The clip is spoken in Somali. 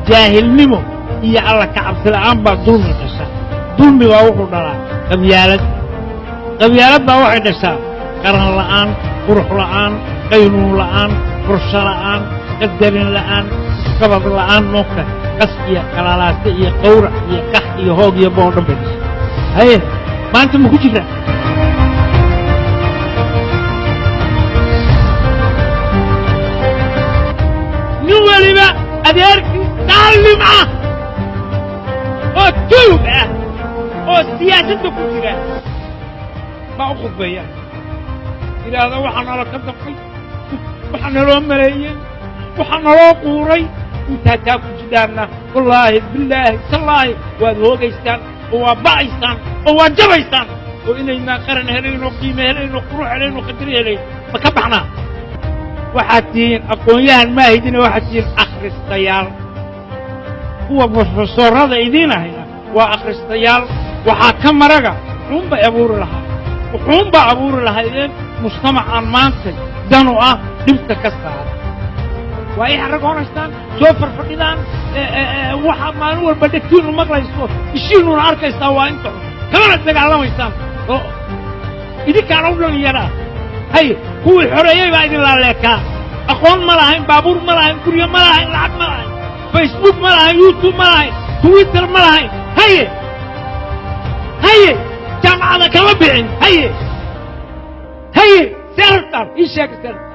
Jaahilnimo iyo Alla ka cabsi la'aan baa dulmi dhasha. Dulmi baa wuxuu dhalaa qabyaalad. Qabyaalad baa waxay dhashaa qaran la'aan, qurux la'aan, qaynuun la'aan, fursho la'aan, qadarin la'aan, isqabad la'aan, moogta, qas iyo qalalaase iyo qawrac iyo qax iyo hoog iyo boo dhan bay dhashay. Haye, maanta ma ku jiraa? Nin weliba adeerkii daalim ah oo tuug ah oo siyaasadda ku jira baa u khudbeeya, yidhaahda waxaa nala ka dabqay, waxaa naloo maleeyey, waxaa naloo quuray. Intaa taa ku jidhaanna, wallaahi, bilaahi, tallaahi, waad hoogaysaan oo waa ba'aysaan oo waa jabaysaan oo inaynaan qaran helayn oo qiime helayn oo qurux helayn oo qadari helayn. Ma ka baxnaa? Waxaad tihiin aqoon-yahan maahidina, waxaad tihiin akhristayaal. Kuwa brofesorada idiin ahayna waa akhristayaal. Waxaa ka maraga wuxuunbay abuuri lahaa, wuxuunbaa abuuri lahaydeen mujtamacaan maantay danu ah dhibta ka saara. Waa i xaragoonaystaan, soo farfadhidaan. Waxaa maalin walba dhegtiinnu maqlayso, ishiinnuna arkaysaa, waa inta xun kamana dagaalamaysaan oo idinkaana u dhalinyaraa. Hay, kuwii xoreeyey baa idin laaleekaa. Aqoon ma lahayn, baabuur ma lahayn, guryo ma lahayn, lacag ma lahayn, Facebook ma lahayn, YouTube ma lahayn, Twitter ma lahayn. Haye, haye, jaamacada kama bixin. Haye, haye, see rabtaan? Ii sheega, see rabtaan?